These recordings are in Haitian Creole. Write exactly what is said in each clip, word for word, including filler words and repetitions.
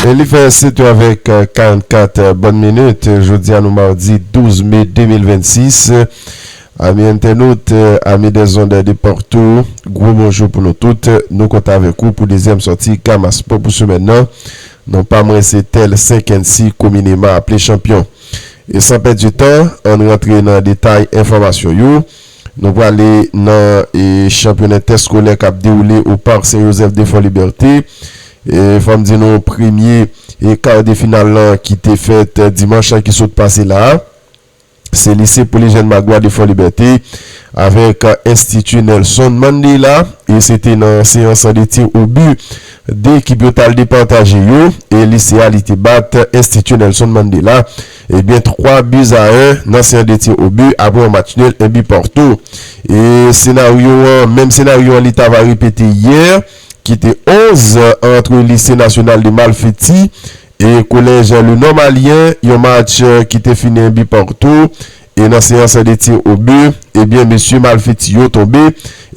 E li fè sèt è avèk karannkat bòn minit. Jodi a nou madi douz me de mil vennsis. Ami entènot, ami dè zond de partou, gwo bonjou pou nou tout. Nou kontan avèk ou pou dezyèm sòti Gama Spò pou semèn nan. Non pa mwen se Tel Senkensi kominèman aple Chanpyon. E san pèdi tan, ann rantre nan detay enfòmasyon yo. Nou prale nan e, chanpyona entèskolè k ap dewoule o Park Sen Jozèf de Fò Libète. E fò m di nou premye e kar de final lan ki te fèt dimanch lan ki sot pase la a. Se Lise pou Lejèn Magwa de Fò Libète avèk Enstiti Nelson Mandela. E se te nan seyans de ti o bi de ekip yo t al departaje yo. E lise a li te bat Enstiti Nelson Mandela. Ebyen twa bi a en nan seyans de ti o bi apre yon match nil, en bi partou. E senaryo an, menm senaryo an li t ava repete yè, ki te onz ant Lise Nasyonal de Malfeti e Kolèj Le Nord Malien, yon match ki te fini en bi partou. E nan seyans de ti o bi, ebyen mesye Malfeti yo tonbe,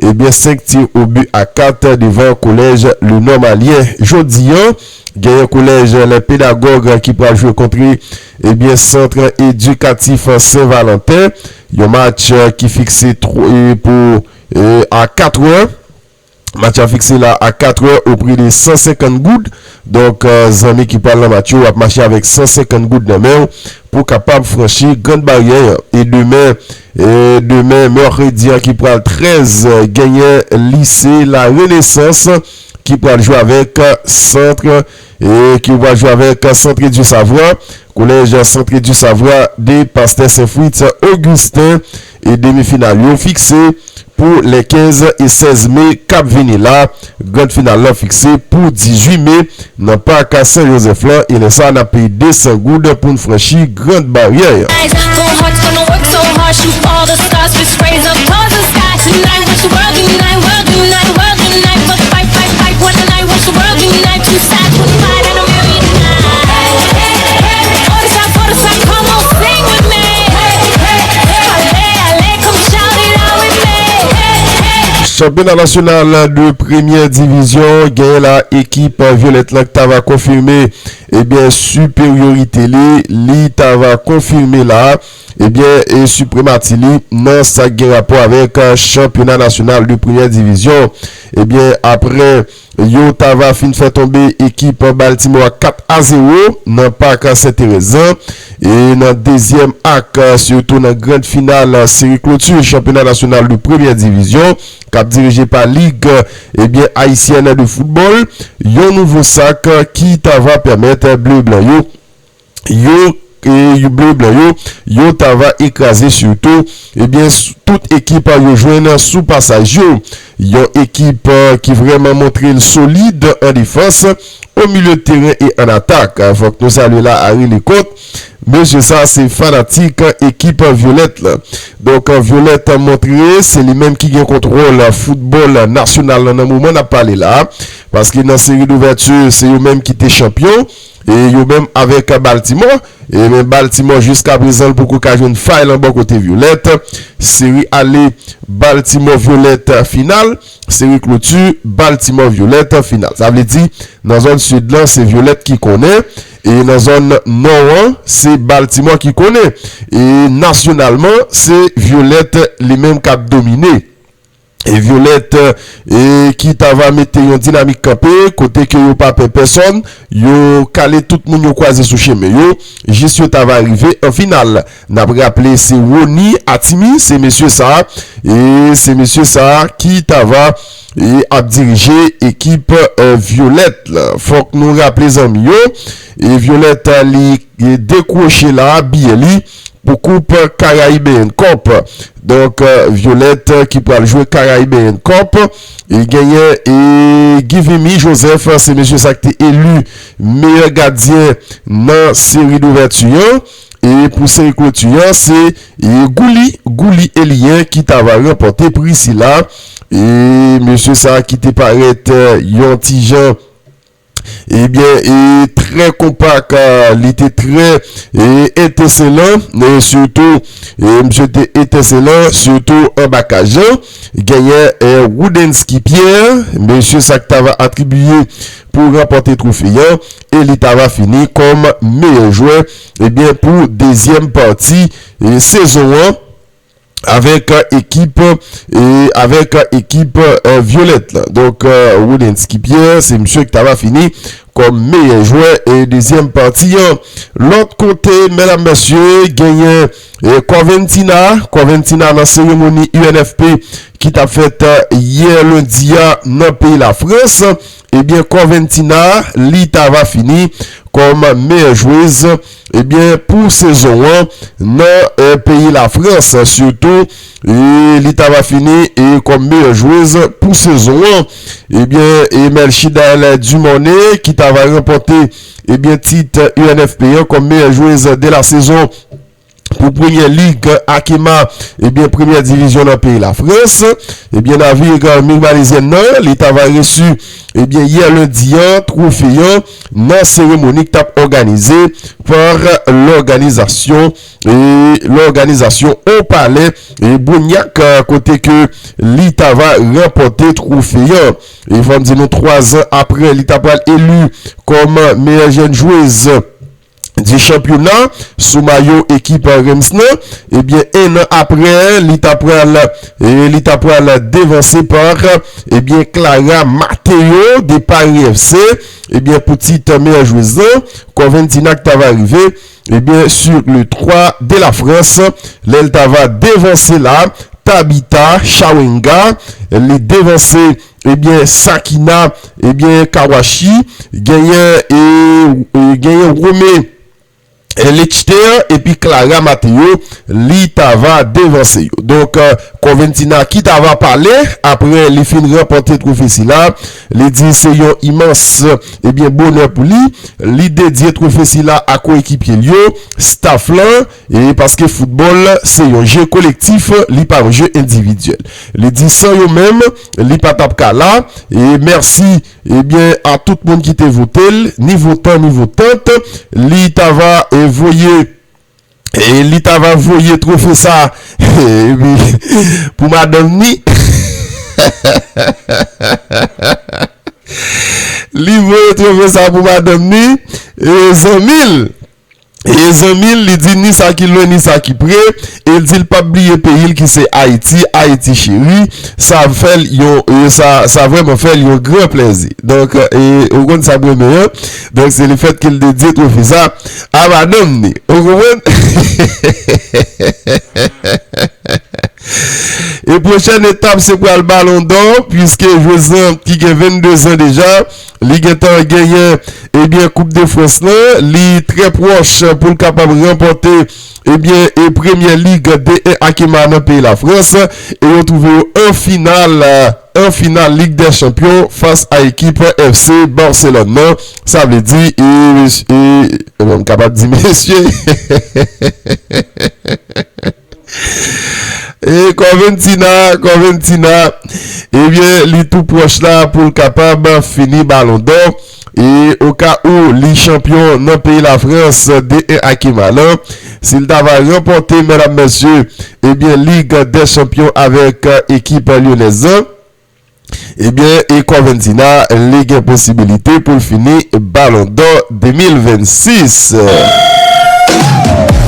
ebyen senk ti o bi a kat devan Kolèj Le Nord Malien. Jodi an, genyen Kolèj Les Pédagogues ki pral jwe kont ebyen Sant Edikatif Sen Valanten. Yon match ki fikse pou a kat è. Match la fikse la a kat è o pri de san senkant goud. Donk, zanmi ki pral nan match yo, w ap mache avèk san senkant goud nan men w pou w kapab franchi Grann Baryè an. E demen, e demen, mèkredi an ki pral trèz, genyen Lise La Renaissance ki pral jwe avèk Sant, e ki pral jwe avèk Centre du Savoir, Collège Centre du Savoir de Pasteur Saint Fritz Augustin. E demi final yo fikse pou lè kenz e sèz me k ap vini la. Grann final lan fikse pou dizuit me nan Pak Sen Jozèf lan. E lè sa a, n ap peye de san goud pou n franchi Grann Baryè an. Chanpyona nasyonal de premyè divizyon genyen la, ekip Vyolèt lan ki t ava konfime, ebyen, siperyorite li, li t ava konfime la, ebyen, e sipremati li nan sa k gen rapò avèk chanpyona nasyonal de premyè divizyon. Ebyen, apre yo t ava fin fè tonbe ekip Baltimore a kat a zewo nan Pak Senterèz lan. E nan dezyèm ak, sitou nan grann final seri kloti chanpyona nasyonal de premyè divizyon k ap dirije pa Lig, ebyen, Ayisyèn de Foutbòl, yon nouvo sak ki t ava pèmèt ble blan yo yo, e, yo ble blan yo, yo t ava ekraze sitou, ebyen, tout ekip yo jwenn sou pasaj yo. Yon ekip ki vrèman montre l solid an defans, o milye de teren e an atak. Fòk nou salye la Harry Leconte. Mesye sa se fanatik ekip Vyolèt lan. Donk, Vyolèt montre se li menm ki gen kontwòl foutbòl nasyonal lan nan moman n ap pale la. Paske nan seri douvèti, se yo menm ki te chanpyon. E yo menm avèk Baltimore. E men Baltimore jiska prezan l poko ka jwenn fay lan bò kote Vyolèt. Seri ale Baltimore Vyolèt final, seri kloti Baltimore Vyolèt final. Sa vle di, nan zòn sid lan, se Vyolèt ki konnen. E nan zòn nò an, se Baltimore ki konnen. E nasyonalman, se Vyolèt li menm k ap domine. E Vyolèt, e ki t ava mete yon dinamik kanpe, kote ke yo pa pè pèsòn, yo kale tout moun yo kwaze sou chemen yo, jis yo t ava rive an final. N ap raple, se Rony Atimi, se mesye sa, e se mesye sa ki t ava, e ap dirije ekip, e, Vyolèt la. Fòk nou raple zanmi yo, e Vyolèt, e, li, e, dekwoche la, biyè li, pou koup Caribbean Cup. Donk, e, Vyolèt, e, ki pral jwe Caribbean Cup. E genyen, e, Givimi Joseph, se mesye sa ki te eli meyè gadyen nan seri douvèti an. E pou seri kloti an, se, e, Gouli, Gouli Elien ki t ava ranpòte pri sila. E mesye sa ki te parèt, e, yon ti jan Ebyen, e trè konpak, a, li te trè, e, entèselan, e sitou, e misye te entèselan, sitou anba kaz lan. Genyen, e, Woodensky Pierre, mesye sa ki ta va atribiye pou ranpòte twofe an, e li ta va fini kòm meyè jwè, ebyen, pou dezyèm pati, e, sezon an. Avèk, e, ekip, e, avèk, e, ekip, e, Vyolèt la. Donk, e, Woodensky Pierre, se misye ki ta va fini kòm meyè jwè, e, dezyèm pati an. Lòt kote, medam, mesye, genyen, e, Corventina, Corventina nan seremoni U N F P ki t ap fèt, e, yè lendi a nan peyi Lafrans. Ebyen, Corventina, li ta va fini kòm meyè jwez, ebyen, pou sezon an nan, e, peyi Lafrans, sitou, e li ta va fini, e, kòm meyè jwez pou sezon an. Ebyen, e Melchidal Dumornay ki ta va ranpòte, ebyen, tit U N F P an kòm meyè jwez de la sezon pou Premyè Lig Akema, ebyen, Premyè Divizyon nan peyi Lafrans. Ebyen, Navire Mil Malezyèn nan, li ta va resi, ebyen, yè lendi an, twofe an nan seremoni ki t ap òganize pa lòganizasyon, e lòganizasyon O Palè, e Brunhac, e kote ke li ta va ranpòte twofe an. E fò m di nou, twa zan apre, li ta pral eli kòm meyè jèn jwez di chanpyona sou mayo ekip Reims nan. Ebyen, en an apre, li ta pral, e, li ta pral devanse pa, ebyen, Clara Mateo de Paris F C, ebyen, pou tit meyè jwez lan, Corventina ki ta va rive, ebyen, sur le twa de la Frans, lè l ta va devanse la, Tabitha Chawenga, li devanse, ebyen, Sakina, ebyen, Kawashi, genyen, e, e, genyen Rome, e, Lechter, epi Clara Mateo, li ta va devanse yo. Donk, e, Corventina ki ta va pale, apre li fin ranpòte twofe sila, li di se yon imans, ebyen, bonè pou li. Li dedye twofe sila a koekipye l yo, staff lan, e paske foutbòl se yon je kolektif, li pa yon je endividyèl. Li di san yo menm, li pa t ap ka la, e mèsi, ebyen, a tout moun ki te vote l, ni votan, ni votant, li ta va, e, voye, e li ta va voye twofe sa, epi, pou madanm ni. Li voye twofe sa pou madanm ni, e zanmi l. E zanmi l, li di ni sa ki lwen, ni sa ki pre, e l di l p ap bliye peyi l ki se Ayiti, Ayiti cheri, sa fè l yon, e sa, sa vrèman fè l yon gran plèzi. Donk, e, ou konn sa m renmen an, donk se lefèt ke l dedye twofe sa a madanm ni. Ou konprann? E pwochèn etap se pral Balon dò, piske jwez lan ki gen vennde zan deja, li gentan genyen, ebyen, Koup de Frans lan, li trè pwòch pou l kapab ranpòte, ebyen, e Premyè Lig D en Akema nan peyi Lafrans, e yo twouve yo an final, an final Lig dè Chanpyon fas a ekip F C Barcelone nan. Sa vle di, e, e, e, m kapab di mesye. E Corventina, Corventina, ebyen, li tou pwòch la pou l kapab fini Balon dò. E oka ou li chanpyon nan peyi Lafrans D en Akema lan, si l ta va ranpòte, medam, mesye, ebyen, Lig dè Chanpyon avèk, e, ekip lyonèz lan, ebyen, e Corventina, li gen posibilite pou l fini Balon dò de mil vennsis.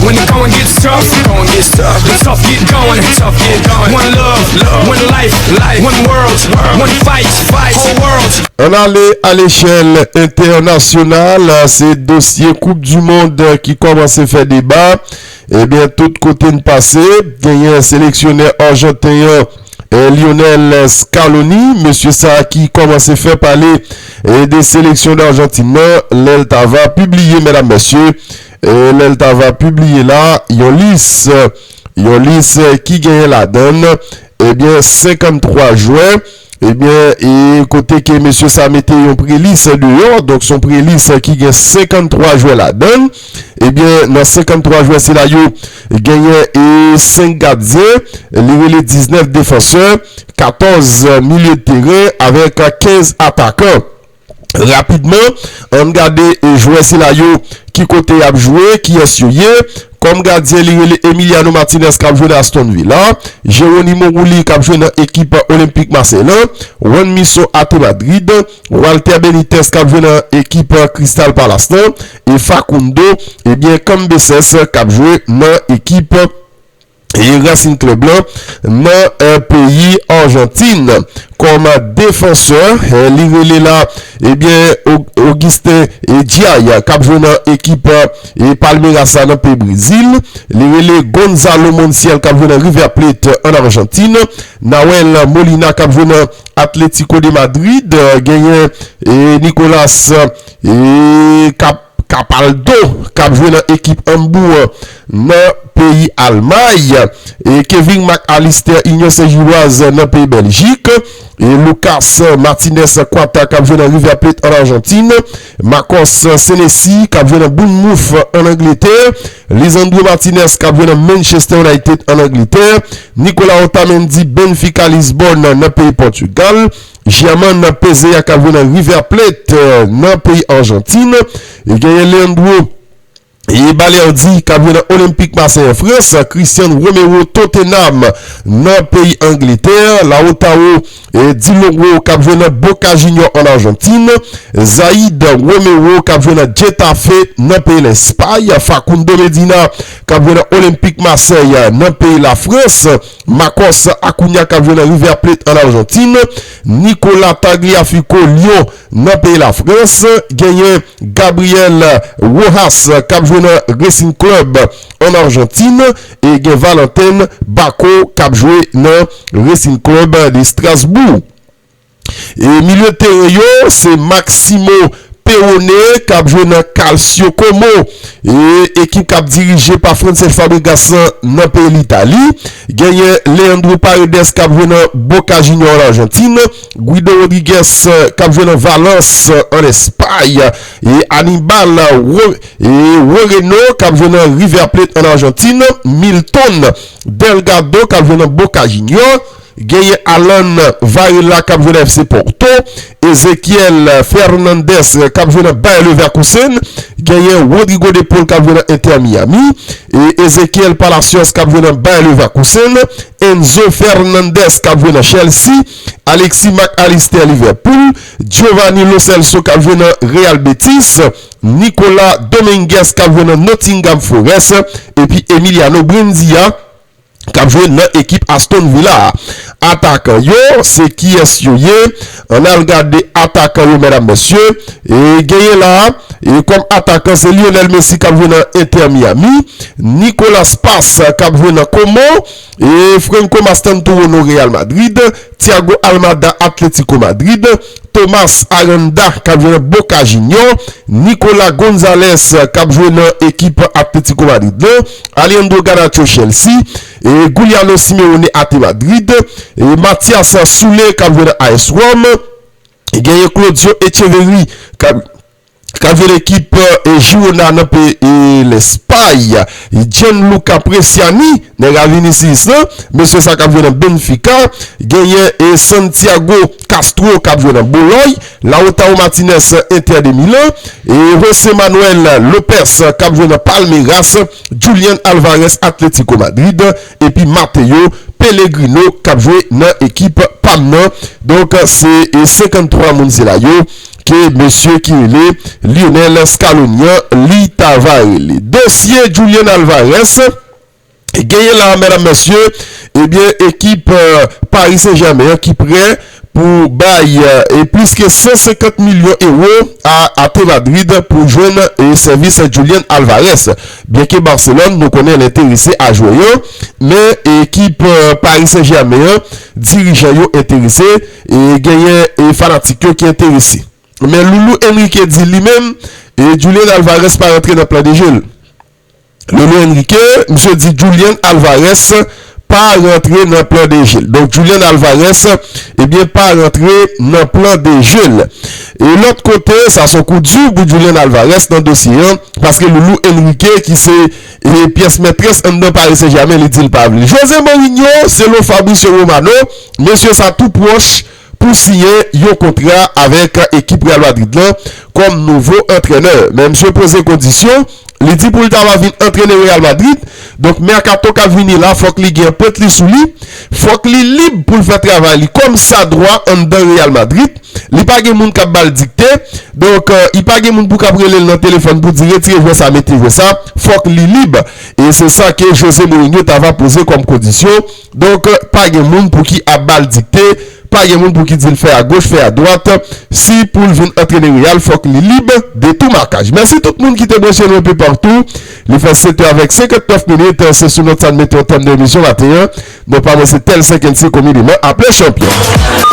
When the going gets tough, the tough get going, tough get going. One love, one life, life, one world, one fight, fight, whole world. Ann ale a lechèl entènasyonal, se dosye Koup di Mond ki kòmanse fè deba. Ebyen, tout kote n pase, genyen seleksyonè ajanten an, e, Lionel Scaloni, mesye sa a ki kòmanse fè pale, e, de seleksyon Ajantin nan, lè l ta va pibliye, medam, mesye, e, lè l ta va pibliye la, yon lis, yon lis ki genyen ladan l, ebyen, senkanntwa jwè, ebyen, e kote ke mesye sa mete yon prelis deyò, donk se yon prelis ki gen senkanntwa jwè ladan l. Ebyen, nan senkanntwa jwè sila yo, genyen e senk gadyen, li rele diznèf defansè, katòz milye de teren avèk kenz atakan. Rapidman, ann gade, e, jwè sila yo, ki kote y ap jwe, kiyès yo ye. Kòm gadyen, li rele Emiliano Martinez k ap jwe nan Aston Villa. Geronimo Rulli k ap jwe nan ekip Olympique Marseille lan. Juanmisson Ate Madrid. Walter Benitez k ap jwe nan ekip Crystal Palace lan. E Facundo, ebyen, Cambeses k ap jwe nan ekip e Racing Club lan nan, eh, peyi Ajantin. Kòm defansè, eh, li rele la, ebyen, Au-, Augustin, eh, Diay, k ap jwe nan ekip, eh, Palmeiras la nan peyi Brezil. Li rele Gonzalo Montiel, k ap jwe nan River Plate ann Ajantin. Nahuel Molina, k ap jwe nan Atlético de Madrid. Eh, genyen, eh, Nicolas, eh, Cap-, Capaldo, k ap jwe nan ekip Hambourg nan peyi Almay. E Kevin McAllister, Union Saint-Gilloise nan peyi Bèljik. E Lucas Martinez Cuata, k ap jwe nan River Plate ann Ajantin. Marcos Senesi, k ap jwe nan Bournemouth ann Angletè. Lisandro Martinez, k ap jwe nan Manchester United ann Angletè. Nicolas Otamendi, Benfica Lisbonne nan peyi Pòtigal. German Pezzella, k ap jwe nan River Plate, eh, nan peyi Ajantin. E genyen Leandro e Balerdi, k ap jwe nan Olympique Marseille an Frans. Cristian Romero, Tottenham nan peyi Angletè. Lautaro, eh, Di Loro, k ap jwe nan Boca Junior ann Ajantin. Zaid Romero, k ap jwe nan Getafe nan peyi Lespay. Facundo Medina, k ap jwe nan Olympique Marseille nan peyi Lafrans. Marcos Acuna, k ap jwe nan River Plate ann Ajantin. Nicolas Tagliafico, Lyon nan peyi Lafrans. Genyen Gabriel Rojas, k ap jwe nan Racing Club ann Ajantin. E gen Valentin Bacco, k ap jwe nan Racing Club de Strasbourg. E milye teren yo, se Maximo Perrone, k ap jwe nan Calcio Como. E ekip k ap dirije pa Francesc Fabregas lan nan peyi Litali. Genyen Leandro Paredes, k ap jwe nan Boca Junior ann Ajantin. Guido Rodriguez, k ap jwe nan Valence ann Espay. E Anibal Ro-, e Moreno, k ap jwe nan River Plate ann Ajantin. Milton Delgado, k ap jwe nan Boca Junior. Genyen Alan Varela, k ap jwe nan F C Porto. Ezequiel Fernandez, k ap jwe nan Bayer Leverkusen. Genyen Rodrigo De Paul, k ap jwe nan Inter Miami. E Ezequiel Palacios, k ap jwe nan Bayer Leverkusen. Enzo Fernandez, k ap jwe nan Chelsea. Alexis McAllister, Liverpool. Giovanni Lo Celso, k ap jwe nan Real Betis. Nicolas Dominguez, k ap jwe nan Nottingham Forest. Epi Emiliano Buendia, k ap jwe nan ekip Aston Villa a. Atakan yo, se kiyès yo ye? Ann al gade atakan yo, medam, mesye. E genyen la, e kòm atakan, se Lionel Messi k ap jwe nan Inter Miami, Nicolas Paz k ap jwe nan Como, e Franco Mastantuono, Real Madrid, Thiago Almada, Atletico Madrid, Thomas Aranda, k ap jwe nan Boca Junior, Nicolas Gonzalez, k ap jwe nan ekip Atletico Madrid lan, Alejandro Garnacho, Chelsea, e Giuliano Simeone, Ate Madrid, e Matias Soulé, k ap jwe nan A S Rome, e genyen Claudio Echeverri, k ap, k ap jwe nan ekip, e, Girona nan peyi, e, Lespay, Gianluca Prestiani, nèg a Vinicius lan, mesye sa k ap jwe nan Benfica, genyen, e, Santiago Castro k ap jwe nan Bologne, Lautaro Martinez, Inter de Milan, e José Manuel Lopez k ap jwe nan Palmeiras, Julian Alvarez, Atletico Madrid, epi Mateo Pellegrino k ap jwe nan ekip P A M nan. Donk, se, e, senkanntwa moun sila yo ke mesye ki rele Lionel Scaloni an, li ta va rele. Dosye Julian Alvarez, genyen la, medam, mesye, ebyen, ekip, eh, Paris Saint-Germain an ki prè pou bay, eh, e plis ke san senkant milyon ewo a, Ate Madrid pou jwenn, eh, sèvis Julian Alvarez. Byenke Barcelone, nou konnen l enterese a jwè an, men ekip, eh, Paris Saint-Germain an, dirijan yo enterese, e genyen, eh, fanatik yo ki enterese. Men Loulou Enrique di li menm, eh, Julian Alvarez pa rantre nan plan de jeu l. Loulou Enrique, misye di Julian Alvarez pa rantre nan plan de jeu l. Donk, Julian Alvarez, ebyen, pa rantre nan plan de jeu l. E lòt kote, sa se yon kou di pou Julian Alvarez nan dosye an, paske Loulou Enrique, ki se, e, pyès metrès anndan Paris Saint-Germain, li di l pa vle. José Mourinho, selon Fabrizio Romano, mesye sa tou pwòch pou siyen yon kontra avèk ekip Real Madrid lan kòm nouvo antrènè. Men misye poze kondisyon, li di pou l ta va vin antrene Real Madrid, donk mèkato k ap vini la, fòk li gen pwent li sou li, fòk li lib pou l fè travay li kòm sa dwa anndan Real Madrid. Li pa gen moun k ap ba l dikte, donk, euh, li pa gen moun pou k ap rele l nan telefòn pou di retire jwè sa, mete jwè sa, fòk li lib. E se sa ke Jose Mourinho ta va poze kòm kondisyon. Donk, euh, pa gen moun pou ki ap ba l dikte, pa gen moun pou ki di l fè agoch, fè adwat. Si pou l vin antrene Real, fòk li lib de tou makaj. Mèsi tout moun ki te branche nou enpe patou. Li fè sèt è avèk senkantnèf minit. Se sou nòt sa n mete yon tèm de emisyon maten an. Non pa mwen se Tel Senkensi kominiman aple chanpyon.